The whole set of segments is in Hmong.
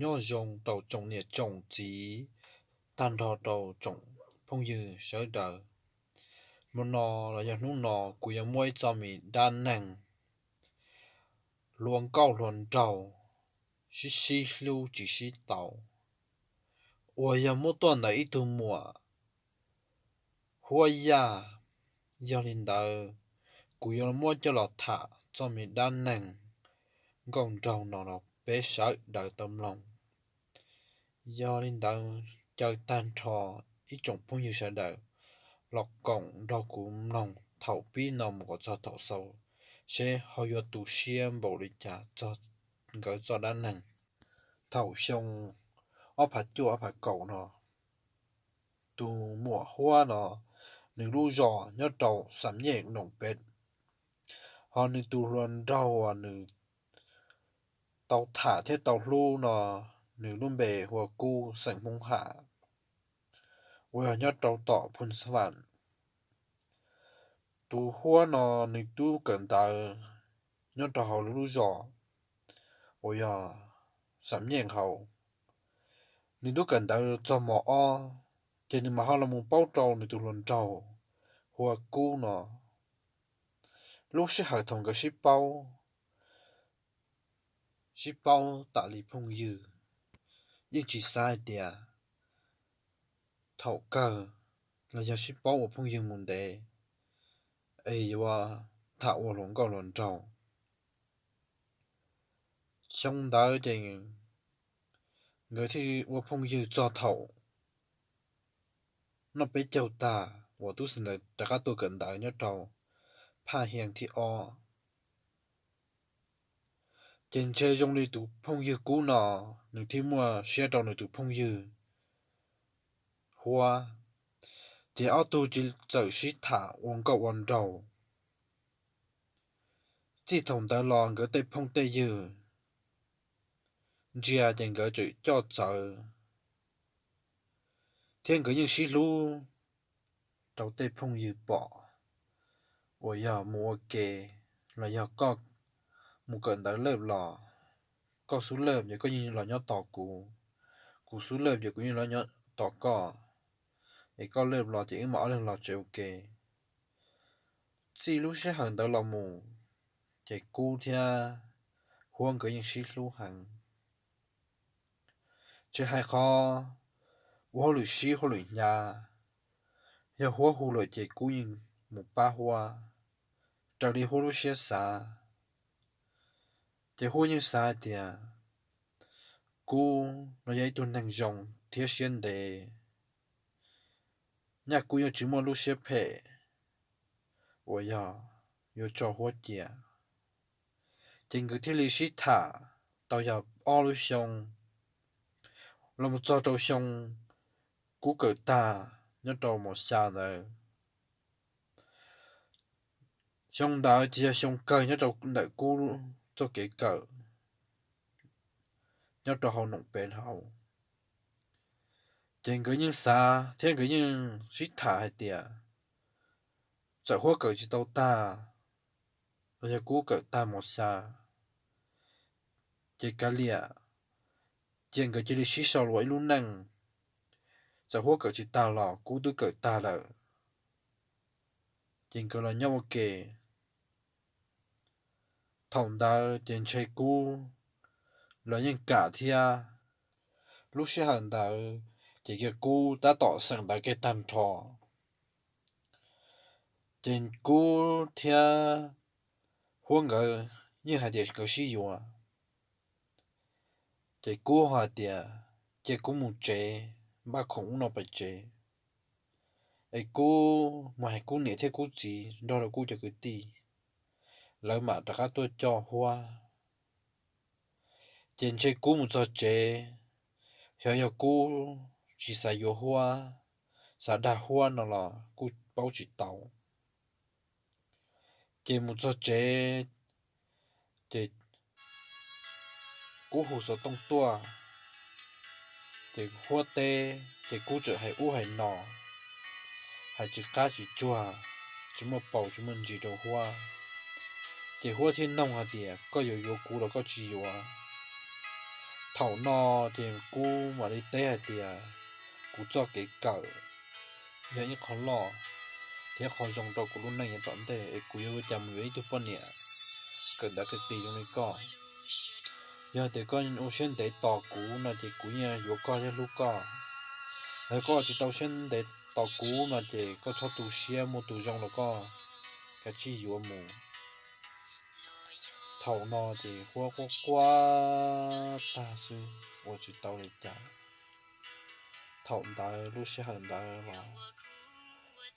Nyob zoo rau tsoom niam tsoom txiv, tag nrho rau tsoom phooj ywg sawv daws. Hmo no los yog hnub no kuv yuav muaj ib txoj me dab neeg hluas nkauj hluas nraug, sib sib hlub tsis sib tau, uas yog muab tuaj ntawm ib tug muam Huab Yaj. Yog li ntawd, kuv yuav muab coj los tham txoj me dab neeg nkauj nraug no los peb sawv daws tau mloog. Yog li ntawd, caw tag nrho ib tsoom phooj ywg sawv daws los koom nrog kuv mloog thaum pib no mus kom txog thaum xaus, seb ho yuav tu siab npaum li cas txog nkawd txoj dab neeg. Thaum xyoo ob phav cuaj ob phav kaum no, tus muam Huab no, nws lub zos nyob rau Xam Nyej Noom Pem, ho nws tus hluas nraug uas nws tau tham thiab tau hlub no, nws lub npe hu ua Kub xeem Hmoob Ham, uas yog nyob rau tom Phu Xas Vam. Tus Huab no nws twb kawm ntawv nyob rau hauv lub zos uas yog Xam Nyej Haus. Nws twb kawm ntawv txog mos ob, ces nws mam ho los mus paub rau nws tus hluas nraug hu ua Kub no. Lub sij hawm thaum nkawd sib paub, sib paub tas li phooj ywg, yeej tsis xav hais tias thaum kawg los yog sib paub ua phooj ywg mus ntev es yuav tham ua hluas nkauj hluas nraug. Xyoo ntawd ces nkawd thiaj ua phooj ywg txog thaum noj peb caug tag uas tub xeem ntawd rov qab tuaj kawm ntawv nyob rau phaj hias thib ob. Ces ntshe zoo li tus phooj ywg Kub no, nws thiaj muaj siab rau nws tus phooj ywg Huab, ces ob tug cia li txawm sib tham ua nkauj ua nraug. Txij thaum ntawd los nkawd tej phooj tej ywg ntsia ces nkawd tseem coj txawv, thiab nkawd yeej sib hlub rau tej phooj ywg pom, uas yog mus ua ke los yog koj mus kawm ntawv lawm los, koj xub lawj ces koj yeej los nyob tos kuv, kuv xub lawj ces kuv yeej los nyob tos koj, es koj lawj los ces wb mam ob leeg los tsev ua ke. Txij lub sij hawm ntawd los mus, ces Kub thiab Huab nkawd yeej sib hlub heev. Tsis hais qhov ua hauj lwm sib hauj lwm hnyav, yog Huab hu lawm ces Kub yeej mus pab Huab raws li Huab lub siab xav. Ces Huab yeej xav hais tias Kub no yog ib tug neeg zoo thiab siab ntev, nyaj Kub yeej tsis muaj lub siab phem uas yog yuav tso Huab cia. Ces nkawd thiaj li sib tham tau yog ob lub xyoo, los mus txog rau xyoo Kub kawm tag nyob rau mos xya ntawd. Xyoo ntawd ces yog xyoo kawg nyob rau ntawm Kub txoj kev kawm nyob rau hauv Noom Pem hauv. Ces nkawd yeej xav thiab nkawd yeej sib tham hais tias txawm Huab kawm tsis tau tag los yog Kub kawm tag mos xya, ces kav liam, ces nkawd cia li sib sau los ua ib lub neej. Txawm Huab kawm tsis tag los Kub twb kawm tag lawm, ces nkawd los nyob ua ke. Thaum ntawd ces ntshe Kub los yeej kam thiab. Lub sij hawm ntawd ces kiag Kub tab tom xeem ntawv kiag tag nrho, ces Kub thiab Huab nkawd yeej hais tias nkawd sib yuav. Ces Kub hais tias cia Kub mus tsev, npaj khoom ub no pais tsev, es Kub mus hais Kub niam thiab Kub txiv nrog rau Kub cov kwv tij, lawv mam rov qab tuaj coj Huab. Ces ntshe Kub mus txog tsev, xyov yog Kub tsis xav yuav Huab, xav dag Huab no los kuj paub tsis tau. Ces mus txog tsev, ces Kub hu xov tooj tuaj, ces Huab teb, ces Kub txawm hais ub hais no. hais tsis qab tsis tsuag, tsis muaj paus tsis muaj ntsis rau Huab. Ces Huab thiaj noog hais tias, koj yuav yuav kuv los koj tsis yuav? Thaum no ces Kub mam li teb hais tias, kuv txoj kev kawm yog ib qho loj thiab qhov zoo rau kuv lub neej yav tom ntej es kuv yuav ua cas mus yuav ib tug poj niam kawm ntawv qis qis zoo li koj. Yog tias koj ua siab ntev tos kuv no ces kuv yeej yuav koj thiab hlub koj. Yog koj tsis tau siab ntev tos kuv no ces koj txhob tu siab, muaj tus zoo los koj kav tsij yuav mus. Thaum no ces Huab quaj quaj tag xwb, ua tsis tau li cas. Thaum ntawd lub sij hawm ntawd los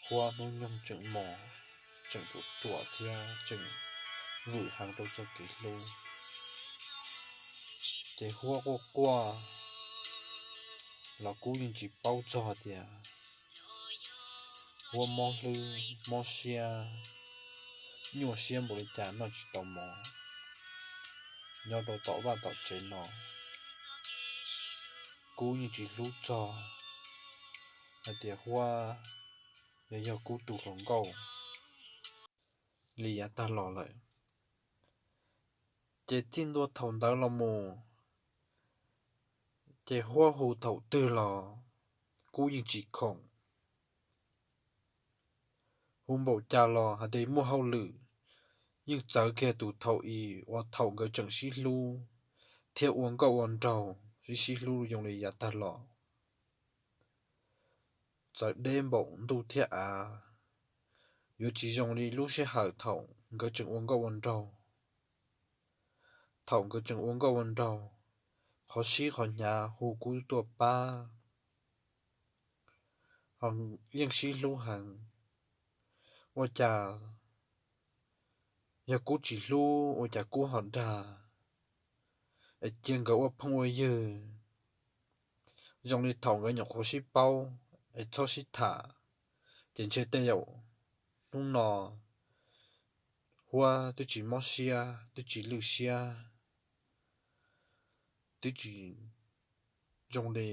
Huab hnub nyoog tseem mos, tseem ruam ruam thiab tseem vwm heev rau txoj kev hlub. Ces Huab quaj quaj los Kub yeej tsis paub txog tias Huab mob hlwb mob siab, nyuaj siab npaum li cas noj tsis tau mov nyob rau tom vaj tom tsev no. Kub yeej tsis hlub txog hais tias Huab yog, yog Kub tus hluas nkauj li yav tag los lawm. Ces txij ntua thaum ntawd los mus, ces Huab hu thaum twg los Kub yeej tsis khoom. Hu npaum cas los hais tias muaj hauj lwm, yeej txawv kiag tus thaum i uas thaum nkawd tseem sib hlub thiab ua nkauj ua nraug sib sib hlub zoo li yav tag los. Txawv deb npaum ntuj thiab av, yuav tsis zoo li lub sij hawm thaum nkawd tseem ua nkauj ua nraug. Thaum nkawd tseem ua nkauj ua nraug, qhov sib qhov hnyav hu Kub tuaj pab, yeej sib hlub heev. Ua cas yog Kub tsis hlub ua cas Kub ho dag, es cia nkawd ua phooj ua ywg zoo li thaum nkawd nyuam qhuav sib paub es txhob sib tham, ces ntshe tej zaum hnub no Huab twb tsis mob siab, twb tsis lwj siab, twb tsis zoo li.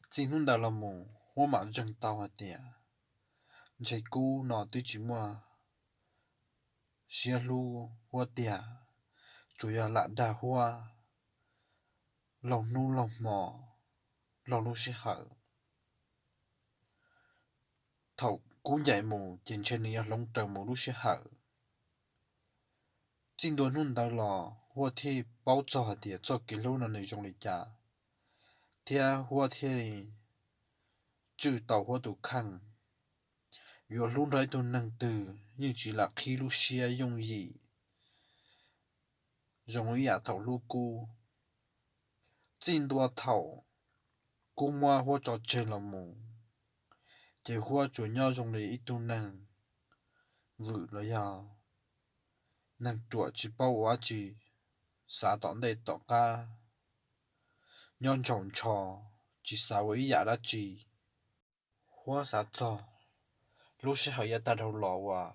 Txij hnub ntawd los mus Huab mam ntseeg tau hais tias ntshe Kub no twb tsis muaj siab hlub Huab tiag, tsuas yog lam dag Huab laug hnub laug hmo, laug lub sij hawm. Thaum Kub ncaim mus ces ntshe nws yuav hloov raws mus lub sij hawm. Txij ntua hnub ntawd los Huab thiaj paub txog hais tias txoj kev hlub no nws zoo li cas, thiab Huab thiaj li tswj tau Huab tus kheej. Yuav hlub nrog ib tug neeg twg yeej tsis lam qhib lub siab yooj yim zoo ib yam thaum hlub Kub. Txij ntua thaum Kub muab Huab tso tseg los mus, ces Huab tsuas nyob zoo li ib tug neeg vwm los yog neeg ruam tsis paub ua dab tsi, xav tom ntej tom qab, nyob ntshaus ntsho, tsis xav ua ib yam dab tsi. Huab xav txog lub sij hawm yav tag dhau los uas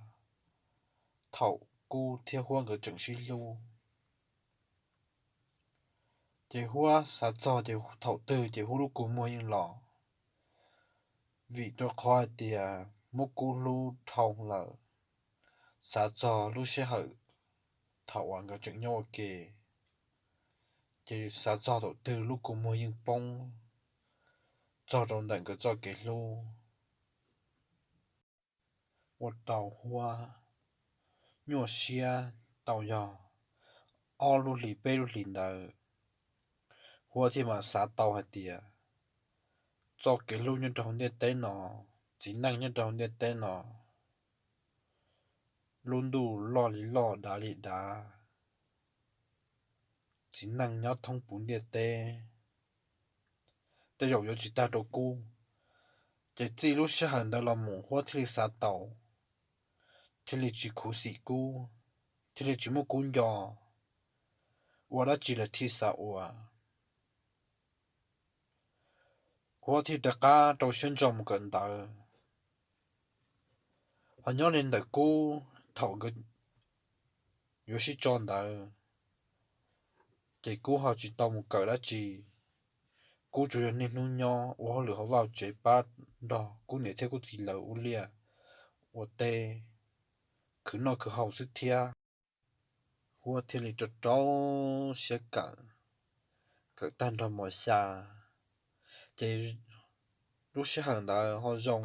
thaum Kub thiab Huab nkawd tseem sib hlub, ces Huab xav txog ces thaum twg ces Huab lub kua muag yeej los, vim rau qhov hais tias muab Kub hlub dhau lawm. Xav txog lub sij hawm thaum uas nkawd tseem nyob ua ke, ces xav txog thaum twg lub kua muag yeej poob txog rau ntawm nkawd txoj kev hlub. Ua rau Huab nyuaj siab tau yog ob lub hlis peb lub hlis ntawd, Huab thiaj mam xav tau hais tias txoj kev hlub nyob rau hauv ntiaj teb no, txiv neej nyob rau hauv ntiaj teb no, lub ntuj loj li loj dav li dav, txiv neej nyob thoob puv ntiaj teb, tej zaum yuav tsis tag rau Kub. Ces txij lub sij hawm ntawd los mus Huab thiaj li xav tau, thiaj li tsis khuv xim Kub, thiaj li tsis muab Kub nco, ua dab tsi los thiaj xav ua. Huab thiaj rov qab rau siab ntso mus kawm ntawv. Ho nyob li ntawm Kub thaum nkawd yuav sib tso ntawd, ces Kub ho tsis tau mus kawm dab tsi. Kub tsuas yog niaj hnub nyob ua hauj lwm hauv vaj tsev pab nrog kuv niam thiab kuv txiv lawv ua liaj ua teb, khwv noj khwv haus xwb thiab. Huab thiaj li rau rau siab kawm, kawm tag nrho mos xya, ces lub sij hawm ntawd ho zoo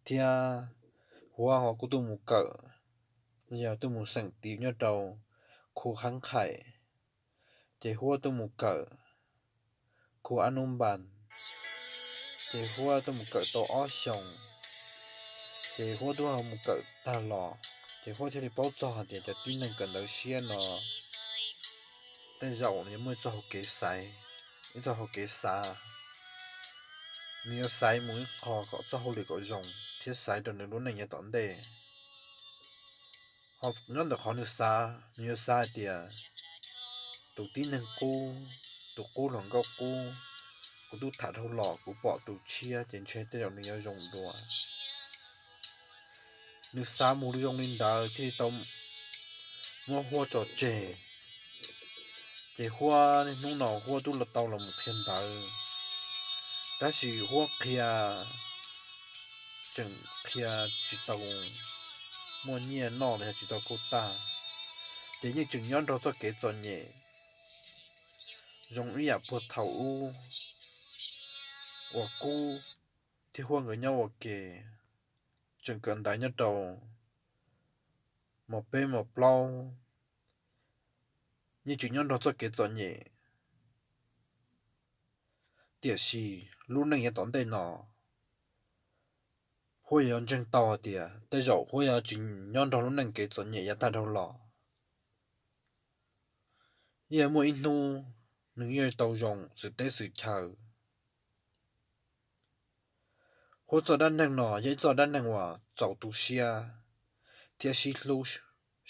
thiab, Huab ho kuj tuaj mus kawm, yog tuaj mus xeem tiv nyob rau khu Hab Qhais, ces Huab tuaj mus kawm khu Ab Nub Npas, ces Huab tuaj mus kawm tau ob xyoos, ces Huab twb ho mus kawm tag los, ces Huab thiaj li paub txog hais tias cov tib neeg kawm ntawv siab no tej zaum nws yuav muaj ib txoj hauv kev xaiv, ib txoj hauv kev xav, nws yuav xaiv mus ib qho kom txoj hauj lwm kom zoo thiab xaiv rau nws lub neej yav tom ntej. Ho nyob ntawm qhov nws xav, nws yuav xav hais tias tus tib neeg qub, tus qub hluas nkauj qub, kuv twb tham dhau los kuv pom tus tshiab ces ntshe tej zaum nws yuav zoo dua. Nws xav mus zoo li ntawd thiaj li tau muab Huab tso tseg. Ces Huab niaj hnub no Huab twb los tau los mus qhia ntawv, tab sis Huab qhia tseem qhia tsis tau muaj nyiaj noj los yog tsis tau kuj tag, ces yeej tseem nyob nrog txoj kev txom nyem zoo ib yam puag thaum ub uas Kub thiab Huab nkawd nyob ua ke, tseem kawm ntawv nyob rau mos peb mos plaub, yeej tseem nyob nrog txoj kev txom nyem. Tiam sis lub neej yav tom ntej no, Huab yuav ntseeg tau hais tias tej zaum Huab yuav tsis nyob nrog lub neej kev txom nyem yav tag dhau los. Yeej muaj ib hnub nws yeej tau zoo xwm teb xwm chaw. Huab txoj dab neeg no yog ib txoj dab neeg uas txaus tu siab thiab sib hlub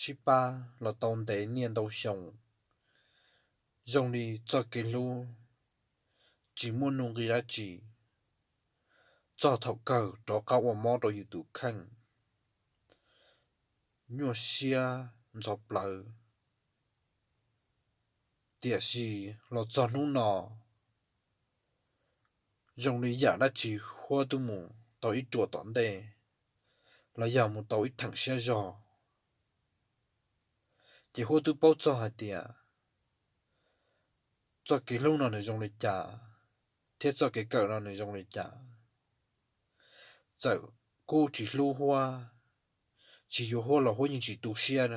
sib pab los tau ntev niaj ntau xyoo, zoo li txoj kev hlub tsis muaj nuj nqis dab tsi, txog thaum kawg rov qab ua mob rau yus tus kheej, nyuaj siab ntxhov plawv. Tiam sis los txog hnub no, zoo li yam dab tsi Huab twb mus tau ib ruam tom ntej, los yog mus tau ib theem siab zog, ces Huab twb paub txog hais tias txoj kev hlub no nws zoo li cas, thiab txoj kev kawm no nws zoo li cas. Txawm Kub tsis hlub Huab, tsis yuav Huab los Huab yeej tsis tu siab.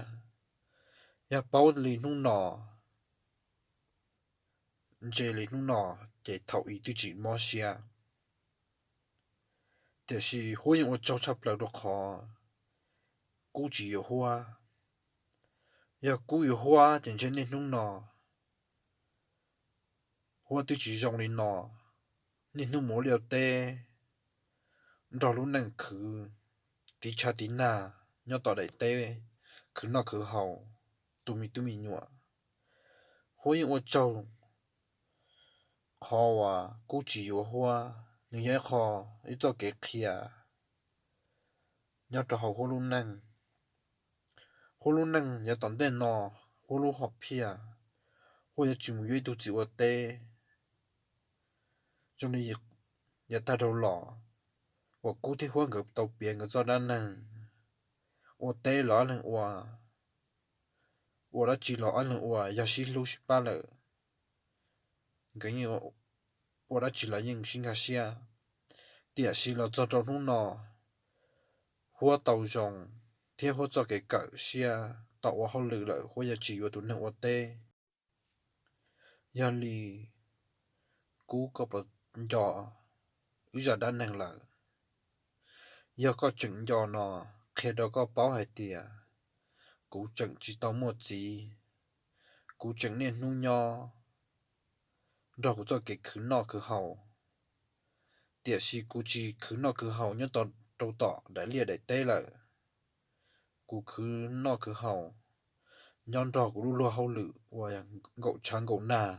Yog paub li hnub no, ntse li hnub no, ces thaum ub twb tsis mob siab. Tiam sis Huab yeej ua tsaug tshaj plaws rau qhov Kub tsis yuav Huab. Yog Kub yuav Huab ces ntshe niaj hnub no Huab twb tsis zoo li no, niaj hnub mus ua liaj teb, nrog lub neej khwv tiv tshav tiv nag nyob tom daim teb, khwv noj khwv haus, tu me tub me nyuam. Huab yeej ua tsaug qhov uas Kub tsis yuav Huab, nws yog ib qho, ib txoj kev qhia nyob rau hauv Huab lub neej. Huab lub neej yav tom ntej no, Huab lub hom phiaj, Huab yuav tsis mus yuav ib tug txiv ua teb zoo li yav tag dhau los uas Kub thiab Huab nkawd tau piav nkawd txoj dab neeg. Ua teb los ob leeg ua, ua dab tsi los ob leeg ua, yog sib hlub sib pab lawm, nkawd yeej ua dab tsi los yeej sib nkag siab. Tiam sis los txog rau hnub no, Huab tau zoo thiab Huab txoj kev kawm siab tau ua hauj lwm lawm, Huab yuav tsis yuav tus neeg ua teb. Yog li Kub, koj puas nco wb zaj dab neeg lawm? Yog koj tseem nco no, qhia rau koj paub hais tias kuv tseem tsis tau muaj txiv, kuv tseem niaj hnub nyob nrog kuv txoj kev khwv noj khwv haus. Tiam sis kuv tsis khwv noj khwv haus nyob rau tom daim liaj daim teb lawm. Kuv khwv noj khwv haus nyob nrog kuv lub luag hauj lwm uas nkaum tshav nkaum nag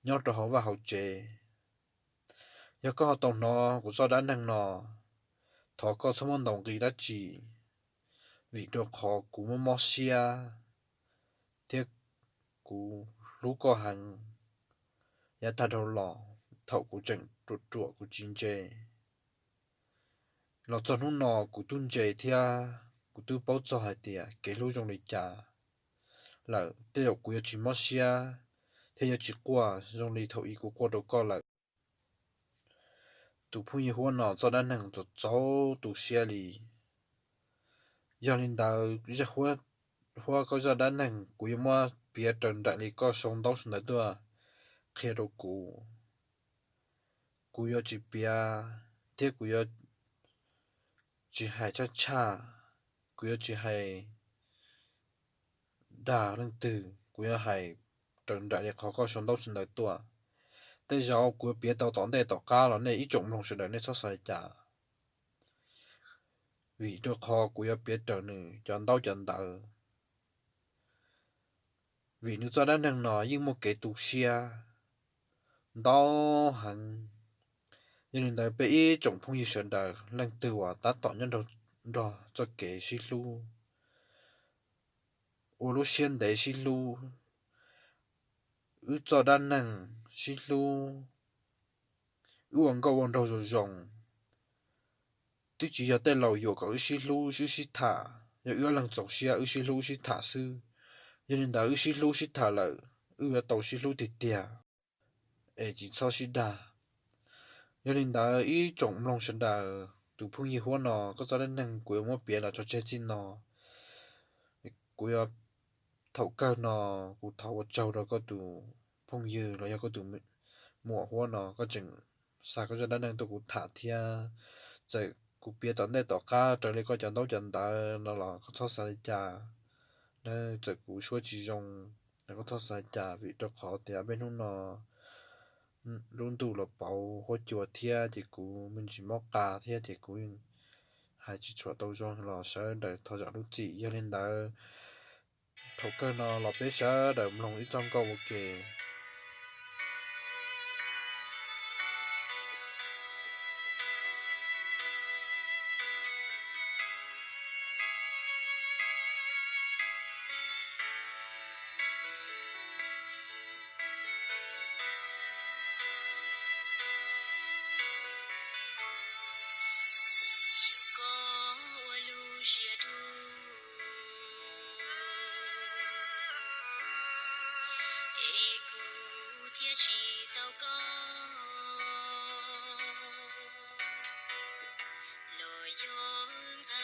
nyob rau hauv vaj hauv tsev. Yog koj ho tau hnov kuv txoj dab neeg no, thov koj txhob muab ntaus nqi dab tsi, vim rau qhov kuv mob mob siab thiab kuv hlub koj heev. Yav tag dhau los thaum kuv tseem ruam ruam kuv tsis ntse, Los txog hnub no kuv twb ntse thiab kuv twb paub txog hais tias kev hlub zoo li cas lawm, tej zaum kuv yuav tsis mob siab thiab yuav tsis quaj zoo li thaum ub kuv quaj rau koj lawm. Tus phooj ywg Huab no txoj dab neeg txaus tu siab li. Yog li ntawd, Huab, koj zaj dab neeg kuv yuav muab piav raws nraim li koj sau ntaub sau ntawv tuaj qhia rau kuv. Kuv yuav tsis piav thiab kuv yuav tsis hais tshaj tshaj, kuv yuav tsis hais dag leej twg, kuv yuav hais raws nraim li qhov koj sau ntaub sau ntawv tuaj. Tej zaum kuv yuav piav tau tom ntej tom qab los nej ib tsoom mloog sawv daws nej txhob xav li cas, vim rau qhov kuv yuav piav raws nws cov ntaub cov ntawv. Vim nws txoj dab neeg no yeej muaj kev tu siab ntau heev. Yog li ntawd peb ib tsoom phooj ywg sawv daws leej twg uas tab tom nyob nrog txoj kev sib hlub, ua lub siab ntev sib hlub, wb txoj dab neeg sib hlub, wb ua nkauj ua nraug zoo zoo, twb tsis yog tej laus yuam kom wb sib hlub wb sib tham, yog wb ob leeg txaus siab wb sib hlub wb sib tham xwb. Yog li ntawd wb sib hlub sib tham lawm, wb yuav tau sib hlub tiag tiag es tsis txhob sib dag. Yog li ntawd ib tsoom mloog sawv daws, tus phooj ywg Huab no koj txoj dab neeg kuv yuav muab piav los tso tseg txij no. Kuv yuav, thaum kawg no kuv thov ua tsaug rau koj tus phooj ywg los yog koj tus muam Huab no koj tseem xa koj zaj dab neeg tuaj kuv tham thiab. Txawm kuv piav tom ntej tom qab raws li koj cov ntaub cov ntawv no los koj txhob xav li cas. Txawm kuv suab tsis zoo los koj txhob xav li cas, vim rau qhov tias peb hnub no lub ntuj los pauv huab cua thiab ces kuv me ntsis mob qa thiab ces kuv hais tsis tshua tau zoo los sawv daws thov zam lub txim. Yog li ntawd, thaum kawg no los peb sawv daws mloog ib txoj nkauj ua ke. Yog koj ua lub siab dub es kuv thiaj tsis tau koj, los yog nqa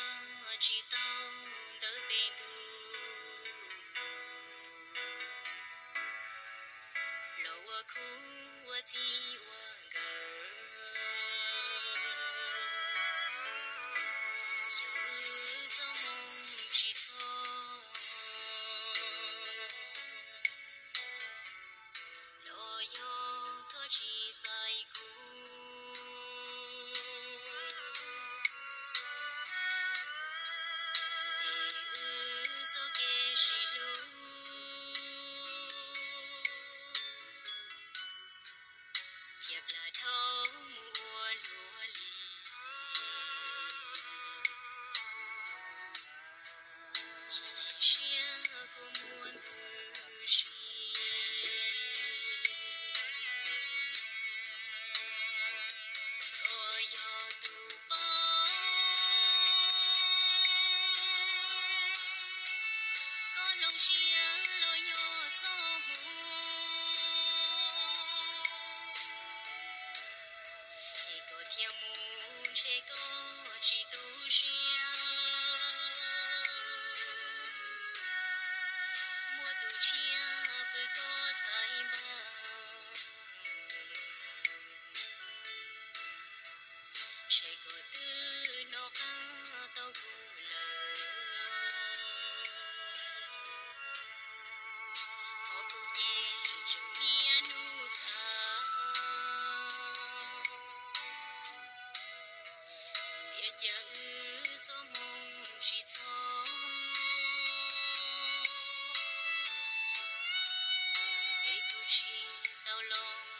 tsis tau ntawv pem ntuj, los ua khub ua txij ua nkawm. Yog wb txoj hmoo tsis txog, los yog koj tsis xaiv kuv, es wb txoj kev sib hlub thiaj plam dhau mus ua luaj li. Chim chim siab kua muag ntws si, koj yog tus paub, koj hloov siab los yog txoj hmoo, es koj thiaj mus ntshe koj tsis tu siab, muaj tus tshiab pw koj txhais npawg, ntshe koj twb hnov qab tau kuv lawm. Qhov kuv ces tseem niaj hnub xav, tias cas wb txoj hmoo tsis txog, es kuv tsis tau los